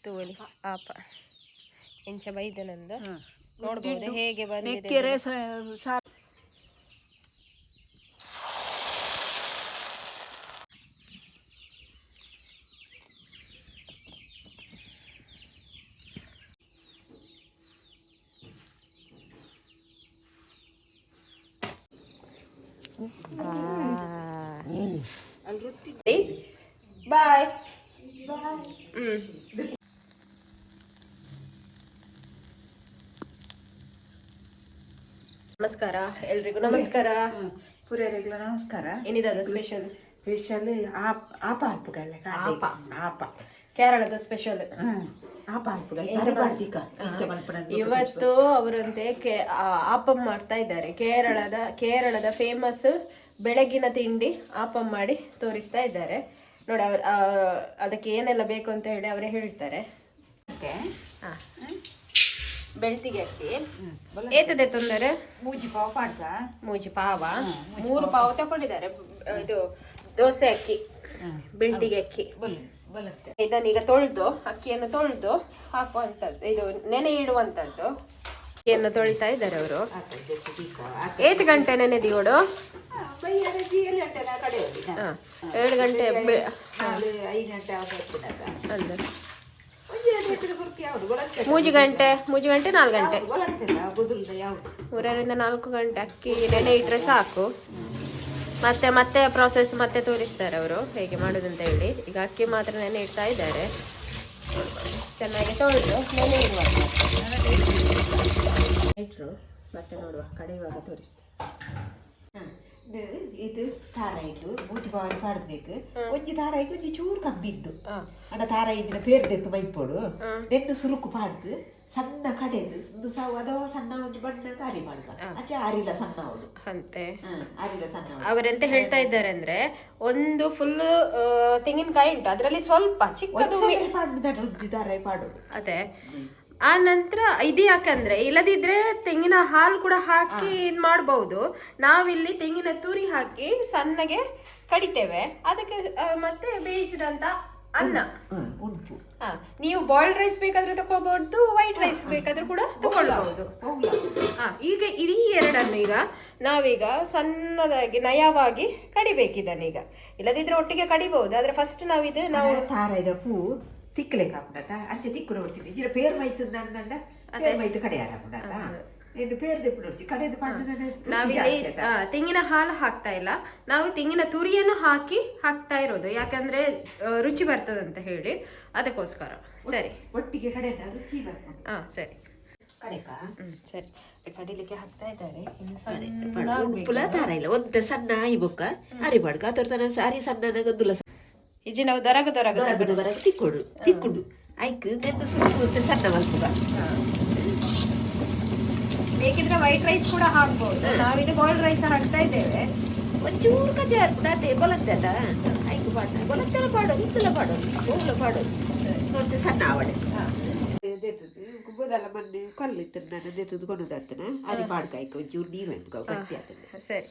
ತೂವಲಿ ಆಪ ಎಂಚ ಬೈದನಂದು ನೋಡ್ಬೋದು ಹೇಗೆ ಬಂದಿದೆ. ನೆಕ್ಕೆರೆ ಸಾರು. ಬಾಯ್. ನಮಸ್ಕಾರ ಎಲ್ರಿಗೂ, ನಮಸ್ಕಾರ. ಪುರೇರೆಗ್ಲ ನಮಸ್ಕಾರ. ಏನಿದೆ ಸ್ಪೆಷಲ್? ಸ್ಪೆಷಲ್ ಆಪ್ ಆಪ ಅಲ್ಪಗಲ್ಲ. ಆಪ. ಆಪ. ಕೇರಳದ ಸ್ಪೆಷಲ್. ಆಪ ಅಲ್ಪಗ ಮಾಡ್ತೀಕ ಎಂಚ ಮಲ್ಪಣ? ಇವತ್ತು ಅವರಂತೆ ಆಪಂ ಮಾಡ್ತಾ ಇದ್ದಾರೆ. ಕೇರಳದ ಕೇರಳದ ಫೇಮಸ್ ಬೆಳಗಿನ ತಿಂಡಿ ಆಪಂ ಮಾಡಿ ತೋರಿಸ್ತಾ ಇದ್ದಾರೆ ನೋಡಿ ಅವ್ರ. ಅದಕ್ಕೆ ಏನೆಲ್ಲ ಬೇಕು ಅಂತ ಹೇಳಿ ಅವರೇ ಹೇಳ್ತಾರೆ. ಹಾ. ಬೆಳ್ತಿಗೆ ಅಕ್ಕಿ ಏತದೆ ತೊಂದರೆ? ಮೂಜಿ ಪಾವ್ ಪಾಡ್ದ. ಮೂಜಿ ಪಾವ, ಮೂರು ಪಾವ್ ತಗೊಂಡಿದ್ದಾರೆ. ಇದು ದೋಸೆ ಅಕ್ಕಿ, ಬೆಳ್ತಿಗೆ ಅಕ್ಕಿ. ಬಲ್ ಬಲತ್ತೆ. ಇದನ್ನ ಈಗ ತೊಳೆದು, ಅಕ್ಕಿಯನ್ನು ತೊಳೆದು ಹಾಕುವಂತದ್ದು, ಇದು ನೆನೆ ಇಡುವಂತದ್ದು. ಅಕ್ಕಿಯನ್ನು ತೊಳಿತಾ ಇದ್ದಾರೆ ಅವರು. ಏತ್ ಗಂಟೆ ನೆನೆದಿಯೋಡು? 7 ಗಂಟೆ ಕಡೆ. ಹಾ, 7 ಗಂಟೆ. 5 ಗಂಟೆ ಆಗ. ಅಂದ ಒಂಜಿ 2 ಗಂಟೆ ಬರ್ತಿ ಯಾವುದು ಬಲತ್ತೆ. ಮೂಜಿ ಗಂಟೆ, ಮೂಜಿ ಗಂಟೆ, 4 ಗಂಟೆ. ಬಲತ್ತೆಲ್ಲ ಬದುಲ್ದ ಯಾವುದು. 3ರಿಂದ 4 ಗಂಟೆ ಅಕ್ಕಿ ನೆನೆ ಇಟ್ಟರೆ ಸಾಕು. ಮತ್ತೆ ಮತ್ತೆ ಪ್ರಾಸೆಸ್ ಮತ್ತೆ ತೋರಿಸ್ತಾರೆ ಅವರು ಹೇಗೆ ಮಾಡೋದಂತ ಹೇಳಿ. ಈಗ ಅಕ್ಕಿ ಮಾತ್ರ ನೆನೆ ಇಡ್ತಾ ಇದ್ದಾರೆ. ಚೆನ್ನಾಗಿ ತೊಳೆದು ನೆನೆ ಇಡುವ ಇಟ್ರು. ಮತ್ತೆ ನೋಡುವ, ಕಡೆಯುವಾಗ ತೋರಿಸ್ತೇವೆ. ಇದು ತಾರಾಯಿಗ್ ಮೂಜಿ ಪಾವ್ ಪಾಡ್ಬೇಕು. ಒಂಜಿ ತಾರಾಯಿಗ್ ಒಂಜಿ ಚೂರು ಕಮ್ಮಿ ಉಂಟು. ಅಡ ತಾರಾಯಿ ಇದ್ರೆ ಪೇರ್ದೆತ್ತು ಮೈಪೋಡು. ನೆನ್ನು ಸುರುಕು ಪಾಡ್ದು ಸಣ್ಣ ಕಡೆದು ಒಂದು ಸಾವು ಅಥವಾ ಸಣ್ಣ ಒಂದು ಬಣ್ಣ ಅರಿ ಮಾಡ್ಕ ಅಚ್ಚೆ ಅರಿಲ ಸಣ್ಣ ಅವಳು. ಅಂತೆ. ಅರಿಲ ಸಣ್ಣ ಅವಳು. ಅವರೆಂತ ಹೇಳ್ತಾ ಇದ್ದಾರೆ ಅಂದ್ರೆ, ಒಂದು ಫುಲ್ ತೆಂಗಿನಕಾಯಿ ಉಂಟು, ಅದರಲ್ಲಿ ಸ್ವಲ್ಪ ಚಿಕ್ಕದು ಪಾಡ್ದಾನೆ ಒಂದು ತಾರಾಯಿ ಪಾಡೋಡು. ಅದೇ, ಆ ನಂತರ ಇದು ಯಾಕಂದ್ರೆ ಇಲ್ಲದಿದ್ರೆ ತೆಂಗಿನ ಹಾಲು ಕೂಡ ಹಾಕಿ ಇದ್ ಮಾಡ್ಬಹುದು. ನಾವಿಲ್ಲಿ ತೆಂಗಿನ ತುರಿ ಹಾಕಿ ಸಣ್ಣಗೆ ಕಡಿತೇವೆ. ಅದಕ್ಕೆ ಮತ್ತೆ ಬೇಯಿಸಿದಂತ ಅನ್ನ. ಉಂಟು. ನೀವು ಬಾಯ್ಲ್ಡ್ ರೈಸ್ ಬೇಕಾದ್ರೆ ತಗೋಬಹುದು, ವೈಟ್ ರೈಸ್ ಬೇಕಾದ್ರೆ ಕೂಡ ತಗೊಳ್ಬಹುದು. ಈಗ ಈ ಎರಡನ್ನು ಈಗ ನಾವೀಗ ಸಣ್ಣದಾಗಿ ನಯವಾಗಿ ಕಡಿಬೇಕಿದನ್ನ ಈಗ. ಇಲ್ಲದಿದ್ರೆ ಒಟ್ಟಿಗೆ ಕಡಿಬಹುದು, ಆದ್ರೆ ಫಸ್ಟ್ ನಾವಿದು ನಾವು ತಾರಾಯ್ದ ಪೂ ತಿಕ್ಕಲೆ ಕಾಪುಂಡತ ಅಂಚೆ ತಿಕ್ಕು ನೋಡ್ತೀನಿ ಇಜಿರ ಪೇರ್ ಮೈತು ನಂದ ಪೇರ್ ಮೈತು ಕಡೆಯಾರ ಪುಂಡತ ಏನು ಪೇರ್ ದೆಪ್ಪು ನೋಡ್ತಿ ಕಡೆದು ಪಾಡ್ದ. ನಾವಿಲ್ಲಿ ತೆಂಗಿನ ಹಾಲು ಹಾಕ್ತಾ ಇಲ್ಲ. ನಾವು ತೆಂಗಿನ ತುರಿಯನ್ನು ಹಾಕಿ ಹಾಕ್ತಾ ಇರೋದು. ಯಾಕಂದ್ರೆ ರುಚಿ ಬರ್ತದಂತ ಹೇಳಿ, ಅದಕ್ಕೋಸ್ಕರ. ಸರಿ. ಒಟ್ಟಿಗೆ ಕಡೆ ರುಚಿ ಬರ್ತದೆ. ಹಾ, ಸರಿ. ಕಡೆಕ. ಸರಿ, ಕಡಿಲಿಕ್ಕೆ ಹಾಕ್ತಾ ಇದ್ದಾರೆ. ಇನ್ನು ಸಣ್ಣ ಉಪ್ಪುಲ ತಾರ ಇಲ್ಲ ಒಂತೆ ಸಣ್ಣ ಆಯಿ ಬೊಕ್ಕ ಅರಿ ಬಾಡ್ಕ ಆತೊರ್ ತನ ಅರಿ ಸಣ್ಣ ಗೊದ್ದುಲ. ಇಜ್ಜಿ, ನಾವು ದೊರಗ ದೊರಗ ದೊರಗದು ಬರಗ ತಿಕ್ಕೊಡು ತಿಕ್ಕುಡು ಐಕ್ ನೆನ್ನು ಸುರುಕು ಒಂತೆ ಸಣ್ಣ ಮಲ್ಪುಗ. ಬೇಕಿದ್ರೆ ವೈಟ್ ರೈಸ್ ಕೂಡ ಹಾಕ್ಬೋದು. ನಾವಿದು ಬಾಯ್ಲ್ಡ್ ರೈಸ್ ಹಾಕ್ತಾ ಇದ್ದೇವೆ. ಒಂಚೂರು ಕಜಾರ್ ಕೂಡ ಅದೇ ಬೊಲಂತೆಲ್ಲ ಐಕ್ ಪಾಡ ಬೊಲಂತೆಲ್ಲ ಪಾಡೋದು ಇಂತೆಲ್ಲ ಪಾಡೋದು ಹೋಗ್ಲ ಪಾಡೋದು ಒಂತೆ ಸಣ್ಣ ಆವಡೆ ಕುಬ್ಬದಲ್ಲ ಮೊನ್ನೆ ಕಲ್ಲು ಇತ್ತು ನಾನು ದೆತ್ತದು ಕೊನದಾತನ ಅರಿ ಬಾಡ್ಕ ಐಕ್ ಒಂಚೂರು ನೀರು ಹಾಕುಗ ಗಟ್ಟಿ ಆತನ. ಸರಿ,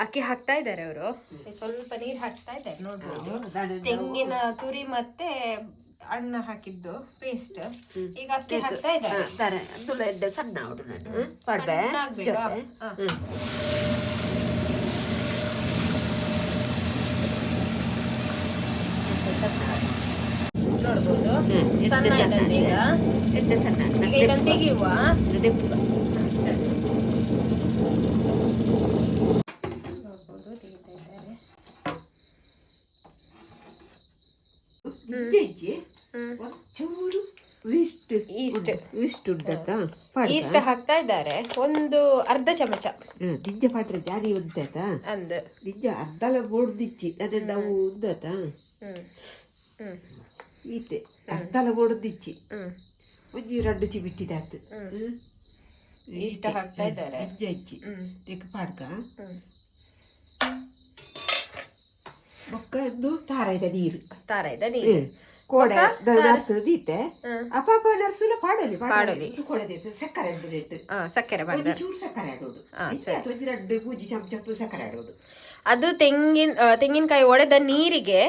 ಅಕ್ಕಿ ಹಾಕ್ತಾ ಇದ್ದಾರೆ ಅವರು. ಸ್ವಲ್ಪ ನೀರು ಹಾಕ್ತಾ ಇದ್ದಾರೆ, ನೋಡ್ಬೋದು. ತೆಂಗಿನ ತುರಿ ಮತ್ತೆ ಅಣ್ಣ ಹಾಕಿದ್ದು ಪೇಸ್ಟ್. ಈಗ ಅಕ್ಕಿ ಹಾಕ್ತಾ ಇದ್ದಾರೆ. ತರ ಅಂದುಲ ಎಡ್ಡೆ ಸಣ್ಣ ಆವಡು ನಾನು ಪಾಡ್ಬೆ. ಸಣ್ಣ ಆಗ್ಬೇಕಾ? ನೋಡ್ಬೋದು, ಸಣ್ಣ ಆಯ್ತಂತೆ ಈಗ. ಎಡ್ಡೆ ಸಣ್ಣ. ಈಗ ಇದನ್ನ ತೆಗೆಯುವ. ದೆಪ್ಪುಗ. ಸರಿ, ನೋಡ್ಬೋದು, ತೆಗಿತಾ ಇದ್ದಾರೆ. ನಿಜ ಇಜ್ಜಿ ಒಂಚೂರು ಇಷ್ಟು. ಈಸ್ಟ್. ಇಷ್ಟು ಉಂಟತ್ತ. ಈಸ್ಟ್ ಹಾಕ್ತಾ ಇದ್ದಾರೆ, ಒಂದು ಅರ್ಧ ಚಮಚ. ನಿಜ ಪಾಟ್ರೆ ಜಾರಿ ಉಂಟಾತ. ಅಂದ್. ನಿಜ ಅರ್ಧಲ ಬೋಡ್ದಿಚ್ಚಿ ನನ್ನ ನಾವು ಉಂದಾತ. ಹ್ಮ್ ಹ್ಮ್ ಈತೆ ಅರ್ಧಲ ಬೋಡ್ದಿಚ್ಚಿ. ಒಂಜಿ ರಡ್ಡು ಚಿಬಿಟ್ಟಿದಾತು. ಈಸ್ಟ್ ಹಾಕ್ತಾ ಇದ್ದಾರೆ. ನಿಜ ಇಚ್ಚಿ ತೆಕ್ ಪಾಡ್ಕ. ಬೊಕ್ಕ ಒಂದು ತಾರಾಯ್ದ ನೀರು. ತಾರ ಇದೆ ನೀರು. ಕೋಡೆ ನರ್ತು ದೀತೆ ಅಪ್ಪ ನರ್ಸುಲ ಪಾಡಲಿ. ಪಾಡಲಿ. ಕೋಡೆ ದೀತೆ ಸಕ್ಕರೆ ಉಂಟು ರೇಟ್. ಸಕ್ಕರೆ ಒಂಜಿ ಬಾರ್ದ. ಚೂರು ಸಕ್ಕರೆ ಆಡೋದು, ಒಂಜಿ 2 ಮೂಜಿ ಚಮಚ ಸಕ್ಕರೆ ಆಡೋದು. ಅದು ತೆಂಗಿನ ತೆಂಗಿನಕಾಯಿ ಒಡೆದ ನೀರಿಗೆ.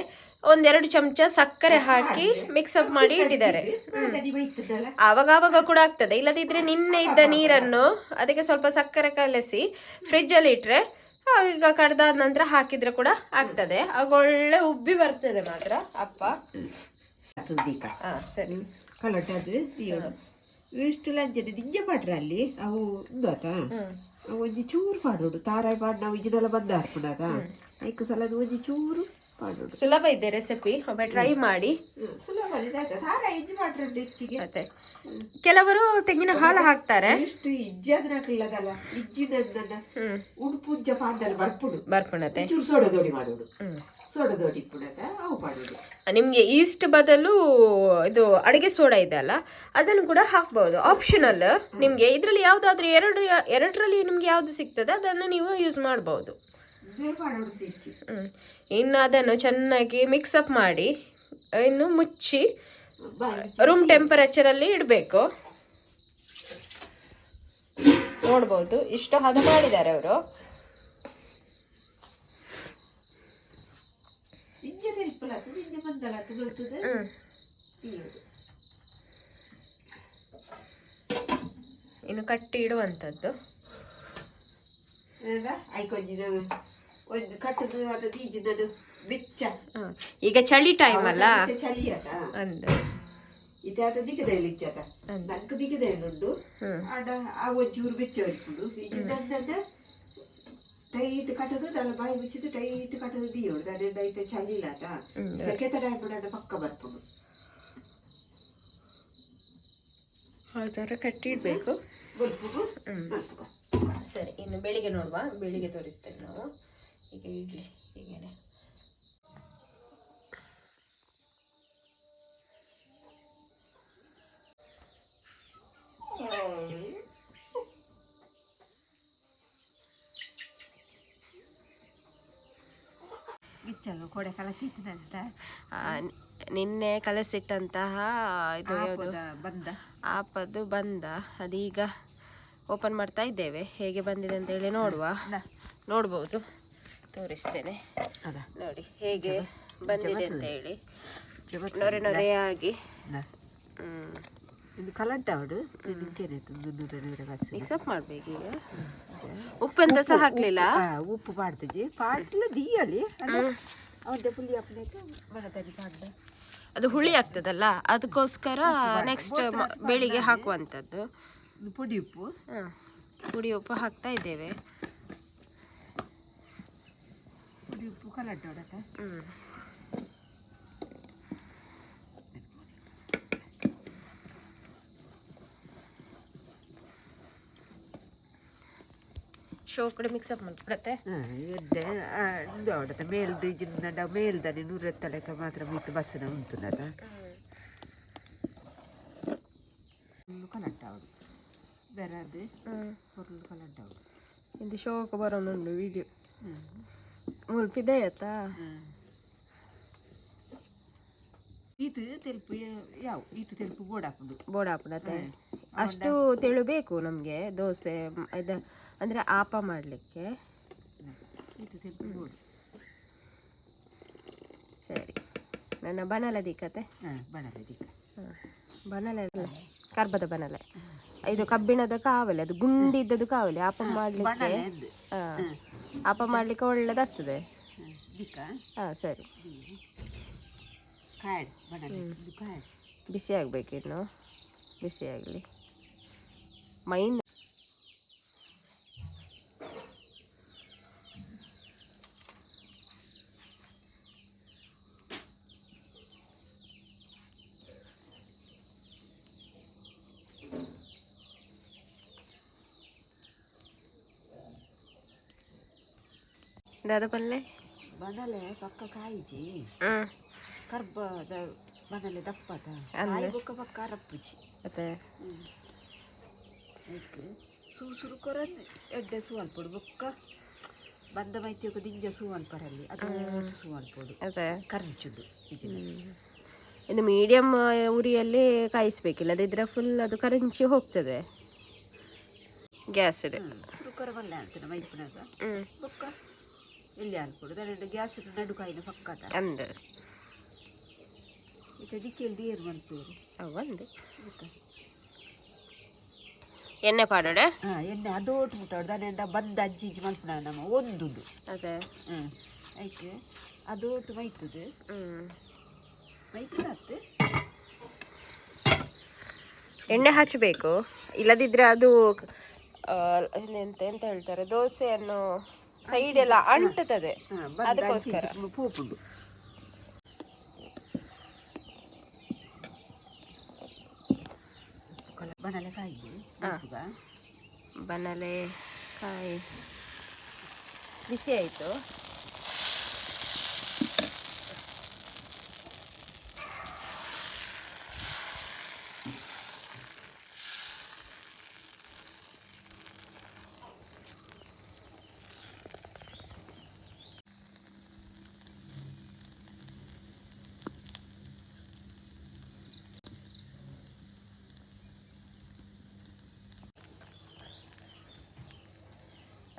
ಒಂದೆರಡು ಚಮಚ ಸಕ್ಕರೆ ಹಾಕಿ ಮಿಕ್ಸ್ ಅಪ್ ಮಾಡಿ ಇಟ್ಟಿದ್ದಾರೆ. ಮರದಡಿ ಬೈತದಲ್ಲ. ಆವಾಗವಾಗ ಕೂಡ ಆಗ್ತದೆ. ಇಲ್ಲದಿದ್ರೆ ನಿನ್ನೆ ಇದ್ದ ನೀರನ್ನು ಅದಕ್ಕೆ ಸ್ವಲ್ಪ ಸಕ್ಕರೆ ಕಲಸಿ ಫ್ರಿಜ್ ಅಲ್ಲಿ ಇಟ್ರೆ, ಈಗ ಕಡ್ದಾದ ನಂತರ ಹಾಕಿದ್ರೆ ಕೂಡ ಆಗ್ತದೆ. ಆಗ ಒಳ್ಳೆ ಉಬ್ಬಿ ಬರ್ತದೆ ಮಾತ್ರ ಅಪ್ಪ. ತುದಿಕ. ಹಾ, ಸರಿ. ಕಲಟ ಅದು ತೀಯೋಡು ಇಷ್ಟು ಲಂಚನೆ ದಿಂಜ ಪಾಡ್ರ ಅಲ್ಲಿ ಅವು ಉಂದಾತ. ಅವು ಒಂಜಿ ಚೂರು ಪಾಡೋಡು ತಾರಾಯಿ ಪಾಡ್ ನಾವು ಇಜಿನೆಲ್ಲ ಬಂದ ಹಾಕ್ಬಿಡಾತ. ಐಕ್ ಸಲ ಅದು ಒಂಜಿ ಚೂರು ಪಾಡೋಡು. ಸುಲಭ ಇದೆ ರೆಸಿಪಿ, ಒಮ್ಮೆ ಟ್ರೈ ಮಾಡಿ. ಸುಲಭ ಇದಾಯ್ತು, ತಾರಾಯಿ ಇಜ್ಜಿ ಪಾಡ್ರಂಡು ಹೆಚ್ಚಿಗೆ. ಮತ್ತೆ ಕೆಲವರು ತೆಂಗಿನ ಹಾಲು ಹಾಕ್ತಾರೆ. ಇಷ್ಟು ಇಜ್ಜಿ ಅದನ್ನ ಹಾಕ್ಲದಲ್ಲ, ಇಜ್ಜಿ ನನ್ನ ಉಡುಪು ಉಜ್ಜ ಪಾಡ್ದಲ್ಲಿ ಬರ್ಪುಡು. ಬರ್ಪಣತೆ. ಚೂರು ಸೋಡ ದೋಡಿ ಮಾಡೋಡು, ಸೋಡ ದೋಡಿ ಇಪ್ಪುಡತ ಅವು ಪಾಡೋಡು. ನಿಮ್ಗೆ ಈಸ್ಟ್ ಬದಲು ಇದು ಅಡಿಗೆ ಸೋಡಾ ಇದೆ ಅಲ್ಲ, ಅದನ್ನು ಕೂಡ ಹಾಕ್ಬಹುದು. ಆಪ್ಷನಲ್. ನಿಮ್ಗೆ ಇದರಲ್ಲಿ ಯಾವ್ದಾದ್ರೂ ಎರಡು, ಎರಡರಲ್ಲಿ ನಿಮ್ಗೆ ಯಾವ್ದು ಸಿಗ್ತದೆ ಅದನ್ನು ನೀವು ಯೂಸ್ ಮಾಡಬಹುದು. ಇದೇ ಪಾಡೋಡು ಹೆಚ್ಚಿ. ಇನ್ನು ಅದನ್ನು ಚೆನ್ನಾಗಿ ಮಿಕ್ಸ್ ಅಪ್ ಮಾಡಿ, ಇನ್ನು ಮುಚ್ಚಿ ಬಾಯಿ ರೂಮ್ ಟೆಂಪರೇಚರ್ ಅಲ್ಲಿ ಇಡಬೇಕು. ನೋಡ್ಬೋದು, ಇಷ್ಟು ಹದ ಮಾಡಿದ್ದಾರೆ ಅವರು. ಇಂಜ ತೆರಿಪಲಾತದ, ಇಂಜ ಬಂದಲಾತ ಬರ್ತದೆ ತೀಯೋದು. ಇನ್ನು ಕಟ್ಟಿ ಇಡುವಂಥದ್ದು. ಐಕೊಂಜಿನ ಒಂದು ಕಟ್ಟದ ಅದ ದೀಜಿನ ಬೆಚ್ಚ. ಈಗ ಚಳಿ ಟೈಮ್ ಅಲ್ಲ. ಇತ್ತೆ ಚಳಿ ಆತ. ಅಂದ. ಇತ್ತೆ ಆತ ದಿಕ್ಕದಲ್ಲಿ ಇಚ್ಚಾತ ನಂಗೆ ದಿಕ್ಕದಲ್ಲಿ ಉಂಡು. ಆಡ ಆ ಒಂಚೂರು ಬೆಚ್ಚ ಇರ್ಪುಂಡು. ಈಜಿನ ಟೈಟ್ ಕಟ್ಟದು ದಲ ಬಾಯಿ ಮುಚ್ಚಿದ್ದು ಟೈಟ್ ಕಟ್ಟದು ದಿಯೋಡು ದಾನೆ. ಐತೆ ಚಳಿ ಇಲ್ಲ ಆತ, ಸೆಕೆ ತಡ ಆಯ್ಬಿಡ ಪಕ್ಕ ಬರ್ಪುಂಡು. ಆ ಥರ ಕಟ್ಟಿ ಇಡಬೇಕು. ಬಲ್ಪುಗು ಮಲ್ಪುಗ. ಸರಿ, ಇನ್ನು ಬೆಳಿಗ್ಗೆ ನೋಡುವ, ಬೆಳಿಗ್ಗೆ ತೋರಿಸ್ತೇವೆ ನಾವು. ಈಗ ಇಡ್ಲಿ ಹೀಗೇನೆ. ಬಿಚ್ಚಾಗ ಕೋಡೆ ಕಲಕಿತ್ತದಂತ. ನಿನ್ನೆ ಕಲಸಿಟ್ಟಂತಹ ಇದು ಯಾವುದು? ಬಂದ. ಆಪದ್ದು ಬಂದ. ಅದೀಗ ಓಪನ್ ಮಾಡ್ತಾ ಇದ್ದೇವೆ, ಹೇಗೆ ಬಂದಿದೆ ಅಂತ ಹೇಳಿ ನೋಡುವ. ನೋಡ್ಬೋದು, ತೋರಿಸ್ತೇನೆ. ಅದ. ನೋಡಿ ಹೇಗೆ ಬಂದಿದೆ ಅಂತ ಹೇಳಿ, ನೊರೆ ನೊರೆಯಾಗಿ. ಇದು ಕಲಂಟ ಅವಡು ನಿಂಚೇನೆ. ಮಿಕ್ಸ್ ಅಪ್ ಮಾಡ್ಬೇಕು ಈಗ. ಉಪ್ಪೆಂತ ಸಹ ಹಾಕ್ಲಿಲ್ಲ. ಉಪ್ಪು ಪಾಡ್ತಜಿ, ಪಾಡ್ಲ ದೀಯಲಿ ಅವದ್ದೆ ಪುಲಿ ಅಪ್ಪನೇಕ ಮನತರಿ ಪಾಡ್ದ. ಅದು ಹುಳಿ ಆಗ್ತದಲ್ಲ, ಅದಕ್ಕೋಸ್ಕರ ನೆಕ್ಸ್ಟ್ ಬೆಳಿಗ್ಗೆ ಹಾಕುವಂಥದ್ದು. ಇದು ಪುಡಿ ಉಪ್ಪು. ಪುಡಿ ಉಪ್ಪು ಹಾಕ್ತಾ ಇದ್ದೇವೆ. ಪುಡಿ ಉಪ್ಪು ಕಲಂಟ ಅವಡತ್ತ. ಶೋ ಕೂಡ ಮಿಕ್ಸ್ ಅಪ್ ಮಾಡ್ಬಿಡತ್ತೆ. ಎಡ್ಡೆ ಇದು ಅವಡತ್ತ ಮೇಲ್ದು ಇಜಿನ ಮೇಲ್ದನೆ ನೂರೆತ್ತಲೆಕ್ಕ ಮಾತ್ರ ಮಿತ್ತು ಬಸ್ಸನ ಉಂಟುನದ ಕಲಂಟ ಅವಡು ಬೇರೆ ಹೊರಲು ಕಲಂಟ ಅವಡು. ಇದು ಶೋಕ್ ಬರೋನುಂಡು ವಿಡಿಯೋ ಮುಲ್ಪಿದೆ ಆಯ್ತಾ? ಈತು ತೆಲುಪು ಯಾವ ಈತು ತೆಲುಪು ಬೋಡಾಪುಂಡು. ಬೋಡಾಪುಡತ್ತೆ. ಅಷ್ಟು ತೆಳು ಬೇಕು ನಮಗೆ ದೋಸೆ ಇದು ಅಂದರೆ ಆಪ ಮಾಡಲಿಕ್ಕೆ. ಈತು ತೆಲುಪು ಬೋಡು. ಸರಿ, ನನ್ನ ಬನಲೆ ದಿಕ್ಕತೆ. ಹಾಂ, ಬಣಲೆ ದಿಕ್ಕ. ಬನಲೆ ಅಲ್ಲ, ಕರ್ಬದ ಬನಲೆ. ಇದು ಕಬ್ಬಿಣದ ಕಾವಲಿ, ಅದು ಗುಂಡಿದ್ದದ್ದು ಕಾವಲಿ. ಆಪ ಮಾಡಲಿಕ್ಕೆ. ಬಣಲೆ ಅಂದು. ಆಪ ಮಾಡಲಿಕ್ಕೆ ಒಳ್ಳೆದಾಗ್ತದೆ. ದಿಕ್ಕ. ಹಾಂ, ಸರಿ. ಕಾಯಡ್ ಬಣಲೆ ಇದು ಕಾಯಡ್. ಬಿಸಿ ಆಗಬೇಕು ಇನ್ನು, ಬಿಸಿ ಆಗಲಿ ಮೈನ್. ದಾದ ಪಲ್ಲೆ. ಬಣಲೆ ಪಕ್ಕ ಕಾಯಿಜಿ. ಹ್ಞೂ. ಕರ್ಬದ ಬಣಲೆ ದಪ್ಪದ ಕಾಯಿ ಬೊಕ್ಕ ಪಕ್ಕ ರಪ್ಪುಜಿ. ಮತ್ತೆ. ಐಕ್ ಸೂ ಸುರು ಕೊರಂದು ಎಡ್ಡೆ ಸೂ ಅಲ್ಪೊಡು ಬೊಕ್ಕ ಬಂದ ಮೈತಿಯೊಕ ದಿಂಜ ಸೂ ಅಲ್ಪರಲ್ಲಿ ಅದು ಸೂ ಅಲ್ಪೊಡು. ಅದೇ. ಕರ್ಚುಡು ಇಜಿನ. ಇನ್ನು ಮೀಡಿಯಂ ಉರಿಯಲ್ಲಿ ಕಾಯಿಸ್ಬೇಕಿಲ್ಲ, ಅದಿದ್ರೆ ಫುಲ್ ಅದು ಕರಂಚಿ ಹೋಗ್ತದೆ ಗ್ಯಾಸ್. ಸುರು ಕೊರ ಬಲ್ಲೆ ಅಂತನ ಮೈಪುನಾಗ ಬೊಕ್ಕ ಎಲ್ಲಿ ಅಲ್ಪೊಡು ದಾನೆ ಗ್ಯಾಸ್ ನಡು ಕಾಯಿನ ಪಕ್ಕದ. ಅಂದ. ಇತ್ತೆ ದಿಕ್ಕೆಲ್ ದೇರು ಮಲ್ಪೇರು. ಅವಂದು ಎಣ್ಣೆ ಪಾಡೋಡೆ. ಹಾ, ಎಣ್ಣೆ ಅದೋಟು ಮುಟ್ಟಾಡು ದಾನೆ ಬಂದ ಅಜ್ಜಿ ಇಜ್ಜಿ ಮಲ್ಪುನ ನಮ್ಮ ಒಂದುಂಡು. ಅದೇ. ಹ್ಞೂ, ಐಕ್ ಅದೋಟು ಮೈತದು. ಮೈತದ. ಎಣ್ಣೆ ಹಚ್ಚಬೇಕು, ಇಲ್ಲದಿದ್ರೆ ಅದು ಎಂತ ಎಂತ ಹೇಳ್ತಾರೆ, ದೋಸೆಯನ್ನು ಸೈಡ್ ಎಲ್ಲ ಅಂಟುತ್ತದೆ. ಅದಕ್ಕೋಸ್ಕರ. ಪೋಪುಂಡು. ಬಣಲೆಕಾಯಿ ಮಲ್ಪುಗ. ಬನಲೆ ಕಾಯಿ ಬಿಸಿ ಆಯಿತು.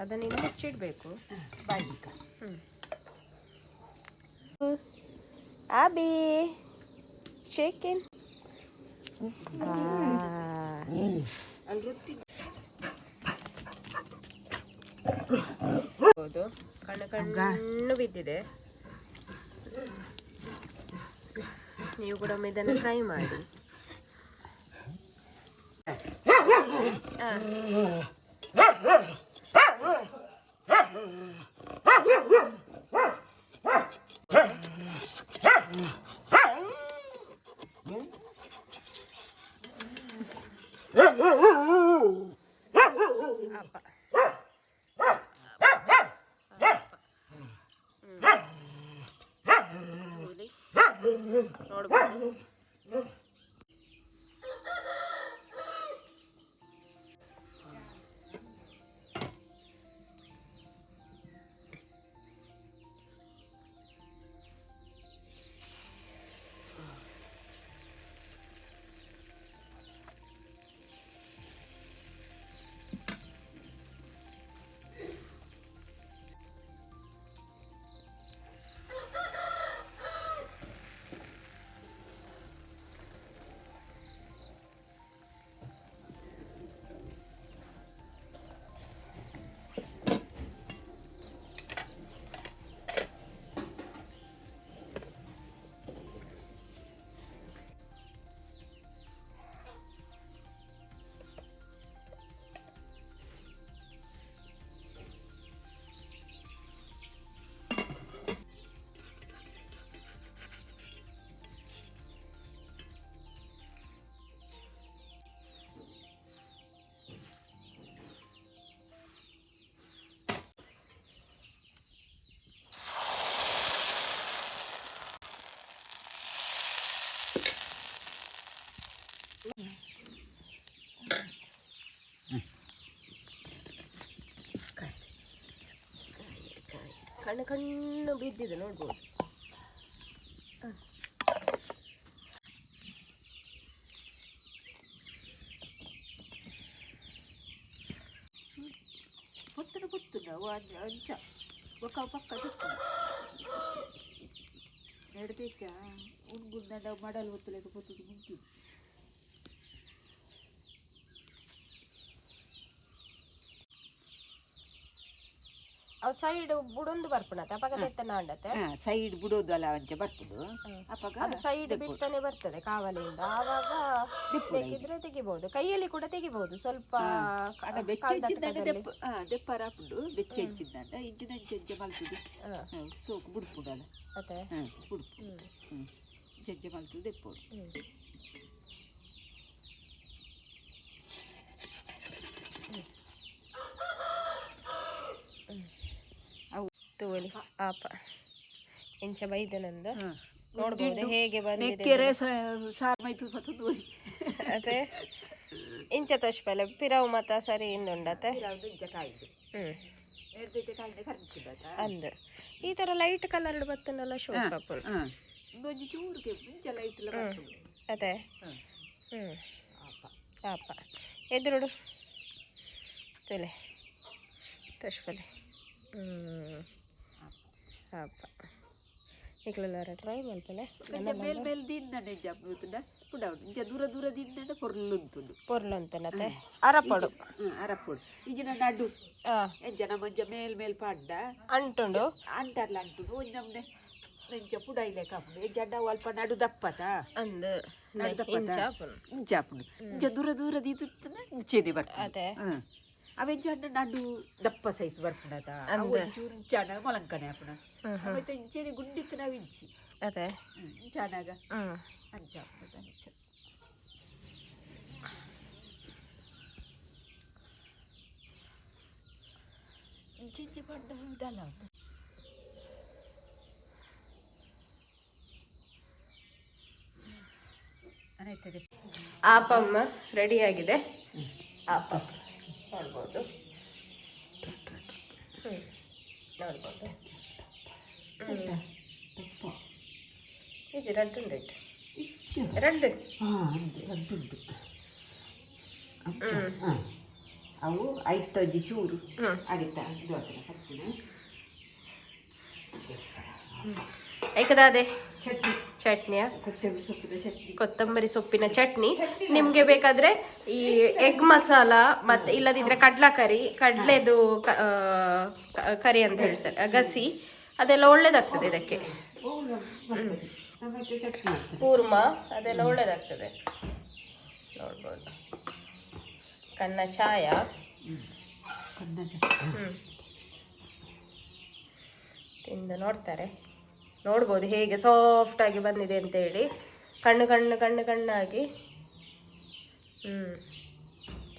ಅದನ್ನ ಇನ್ನು ಮುಚ್ಚಿಡಬೇಕು. ಬಾಯಿಕ. ಆಬಿ ಶೇಕಿನ್. ಅಲ್ಲಿ ರೊಟ್ಟಿ. ಹೌದು, ಕಣ್ಣು ಕಣ್ಣು ಬಿದ್ದಿದೆ. ನೀವು ಕೂಡ ಒಮ್ಮೆ ಇದನ್ನು ಟ್ರೈ ಮಾಡಿ. ಇಲ್ಲಿ ನೋಡ್ಬೋದು. ಕಣ್ಣು ಕಣ್ಣು ಬಿದ್ದಿದೆ, ನೋಡ್ಬೋದು. ಪೊತ್ತನ ಪೊತ್ತುಂಡ ಅಂಚ ಬೊಕ್ಕ ಪಕ್ಕ ತಿಕ್ಕುಂಡು ನೆಡ್ತೆಚ್ಚ ಉಣ್ಗುಂಡ ಮಡಲ್ ಹೊತ್ತುಲೆಕ ಪೊತ್ತುದು ಮುಂಚಿ. ಅವು ಸೈಡ್ ಬುಡೊಂದು ಬರ್ಪುಣತೆ ಅಪಗ ತೆತ್ತನ ಅಂಡತೆ. ಸೈಡ್ ಬಿಡೋದು ಅಲ್ಲ, ಅಂಚ ಬರ್ಪುಂಡು ಅಪಗ. ಅದು ಸೈಡ್ ಬಿಟ್ಟನೆ ಬರ್ತದೆ ಕಾವಲಿಯಿಂದ, ಆವಾಗ ಬೇಕಿದ್ರೆ ತೆಗಿಬಹುದು, ಕೈಯಲ್ಲಿ ಕೂಡ ತೆಗಿಬಹುದು ಸ್ವಲ್ಪ. ಅಡ ಬೆಚ್ಚ ಹೆಚ್ಚಿದ್ದಂಡ ದೆಪ್ಪ ದೆಪ್ಪಾರ ಆಪುಂಡು. ಬೆಚ್ಚ ಹೆಚ್ಚಿದ್ದಂಡ ಇಂಚಿನ ಇಂಚ ಇಂಚ ಮಲ್ತುದು. ಸೋಕು ಬುಡ್ಪುಂಡಲ್ಲ. ಅದೇ. ಬುಡ್ಪು. ಇಂಚ ಮಲ್ತುದು ದೆಪ್ಪೋಡು. ತೂವಲಿ ಆಪ ಎಂಚ ಬೈದನಂದು ನೋಡ್ಬೋದು ಹೇಗೆ ಬಂದಿದೆ. ನೆಕ್ಕೆರೆ ಸಾರು ಮೈತು ಪತ್ತೊಂದು. ಅದೇ, ಇಂಚ ತೋಚ್ಪಲೆ ಪಿರವು ಮತ ಸರಿ ಇಂದುಂಡತೆ. ಇಂಚ ಕಾಯ್ದು. ಎಡ್ದೆಚ್ಚ ಕಾಯ್ದೆ ಕರ್ಚಿಡತ. ಅಂದ್ ಈ ತರ ಲೈಟ್ ಕಲರ್ ಬತ್ತನಲ್ಲ ಶೋಕ್ ಅಪ್ಪುನು. ಇಂದೊಂಜಿ ಚೂರು ಕೆಂಪು ಇಂಚ ಲೈಟ್ ಎಲ್ಲ ಬರ್ಪುಂಡು. ಅದೇ. ಆಪ. ಆಪ ಎದುರುಡು ತುಲೆ ತೋಚ್ಪಲೆ. ಆಪ. ನಿಕ್ಲೆಲ್ಲಾರ ಟ್ರೈ ಮಲ್ಪಲೆ. ಮೇಲ್ ಮೇಲ್ ದಿನ್ನ ನೆಂಜ ಪುಡೌಡು ಇಂಚ ದೂರ ದೂರ ದಿನ್ನ ಪೊರ್ಲುಂತುಂಡು. ಪೊರ್ಲು ಅಂತನತೆ, ಅರಪಡು. ಅರಪೊಡು. ಇಂಚಿನ ನಡು ಎಂಚ ನಮ್ಮ ಮೇಲ್ ಮೇಲ್ ಪಾಡ್ಡ ಅಂಟುಂಡು. ಅಂಟರ್ಲ ಅಂಟುಂಡು. ಒಂಜಿ ನಮ್ನೆ ಎಂಚ ಪುಡೈಲೆ ಕಾಪುಂಡು. ಎಂಚ ಅಡ್ಡ ಅಲ್ಪ ನಡು ದಪ್ಪತ. ಅಂದು. ನಡು ದಪ್ಪತ. ಇಂಚ ಆಪುಂಡು. ಇಂಚ ಆಪುಂಡು. ಇಂಚ ದೂರ ದೂರ ದೀತಿತ್ತನ ಇಂಚೆನೆ ಬರ್ಪುಂಡು. ಅದೇ. ಅವೆಂಚ ಅಡ್ಡ ನಡು ದಪ್ಪ ಸೈಜ್ ಬರ್ಪುಂಡತ. ಅವು ಒಂಚೂರು ಇಂಚಾನ ಮೊಲಂಕಣೆ ಆಪುಣ. ಮತ್ತೆ ಇಂಚೆನೆ ಗುಂಡಿತ್ತು ನಾವು ಇಂಚಿ. ಅದೇ. ಇಂಚಾನಾಗ ಅಂಚ ಆಪುಂಡು ಅಂಚ. ಇಂಚ ಇಂಚ ಪಂಡ ಇದಲ್ಲ. ಅನಾಯ್ತದೆ. ಆಪಮ್ಮ ರೆಡಿಯಾಗಿದೆ. ಆಪಮ್ ನೋಡ್ಬೋದು. ನೋಡ್ಬೋದು. ತಪ್ಪ. ಈಜಿ ರಡ್ಡು ಉಂಟು ಇಟ್ಟು. ಇಚ್ಚ. ರಡ್ಡು. ಹಾಂ, ಅಂದು ರಡ್ಡುಂಟು ಅಂಚ. ಹಾಂ, ಅವು ಐತೊಂಜಿ ಚೂರು ಅಡಿತ ಇದು ಆತನ ಕತ್ತಿನ. ಐಕದಾದೆ. ಚಟ್ನಿ. ಚಟ್ನಿಯಾ? ಕೊತ್ತಂಬರಿ ಸೊಪ್ಪಿನ ಚಟ್ನಿ. ಕೊತ್ತಂಬರಿ ಸೊಪ್ಪಿನ ಚಟ್ನಿ. ನಿಮ್ಗೆ ಬೇಕಾದ್ರೆ ಈ ಎಗ್ ಮಸಾಲ ಮತ್ತೆ ಇಲ್ಲದಿದ್ರೆ ಕಡ್ಲಾ ಕರಿ, ಕಡ್ಲೆದು ಕರಿ ಅಂತ ಹೇಳ್ತಾರೆ, ಗಸಿ, ಅದೆಲ್ಲ ಒಳ್ಳೇದಾಗ್ತದೆ ಇದಕ್ಕೆ. ಓ, ಬರ್ತದೆ. ನಮ್ಮತ್ತೆ ಚಟ್ನಿ ಮಾಡ್ತಾರೆ. ಕೂರ್ಮ ಅದೆಲ್ಲ ಒಳ್ಳೇದಾಗ್ತದೆ. ನೋಡ್ಬೋದು, ಕನ್ನ ಛಾಯ. ಕಣ್ಣ ಚಟ್ನಿ. ತಿಂದು ನೋಡ್ತಾರೆ. ನೋಡ್ಬೋದು ಹೇಗೆ ಸಾಫ್ಟ್ ಆಗಿ ಬಂದಿದೆ ಅಂತ ಹೇಳಿ. ಕಣ್ಣು ಕಣ್ಣು ಕಣ್ಣು ಕಣ್ಣಾಗಿ.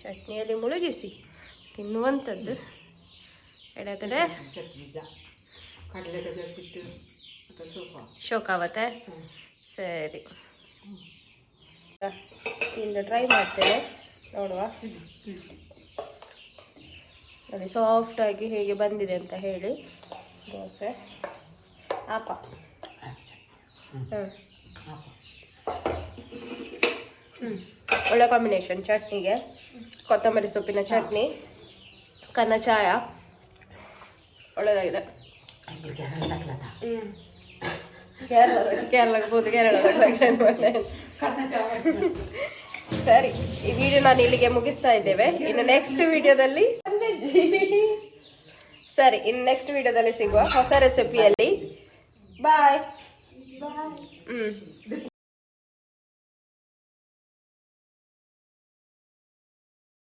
ಚಟ್ನಿಯಲ್ಲಿ ಮುಳುಗಿಸಿ ತಿನ್ನುವಂಥದ್ದು ಎಡಗಡೆ. ಚಟ್ನಿ ಇಲ್ಲ, ಕಡಲೆದ ಗಸಿಟ್ಟು ಮತ್ತು ಸೋಪ. ಶೋಕಾವತ್ತೆ. ಸರಿ, ತಿಂದು ಟ್ರೈ ಮಾಡ್ತೇನೆ, ನೋಡುವ. ನೋಡಿ, ಸಾಫ್ಟಾಗಿ ಹೇಗೆ ಬಂದಿದೆ ಅಂತ ಹೇಳಿ. ದೋಸೆ, ಆಪ. ಒಳ್ಳೆ ಕಾಂಬಿನೇಷನ್ ಚಟ್ನಿಗೆ. ಕೊತ್ತಂಬರಿ ಸೊಪ್ಪಿನ ಚಟ್ನಿ, ಕನ್ನ ಚಾಯ ಒಳ್ಳೆದಾಗಿದೆ. ಅಲ್ಲಿ ಕೇರಳ ತಕ್ಲತ. ಕೇರಳ, ಕೇರಳಕ್ಕೆ ಹೋದ ಕೇರಳ. ಸರಿ, ಈ ವಿಡಿಯೋ ನಾನು ಇಲ್ಲಿಗೆ ಮುಗಿಸ್ತಾ ಇದ್ದೇವೆ. ಇನ್ನು ನೆಕ್ಸ್ಟ್ ವಿಡಿಯೋದಲ್ಲಿ, ಸರಿ, ಇನ್ನು ನೆಕ್ಸ್ಟ್ ವಿಡಿಯೋದಲ್ಲಿ ಸಿಗುವ ಹೊಸ ರೆಸಿಪಿಯಲ್ಲಿ. ಬಾಯ್. ಬಾಯ್.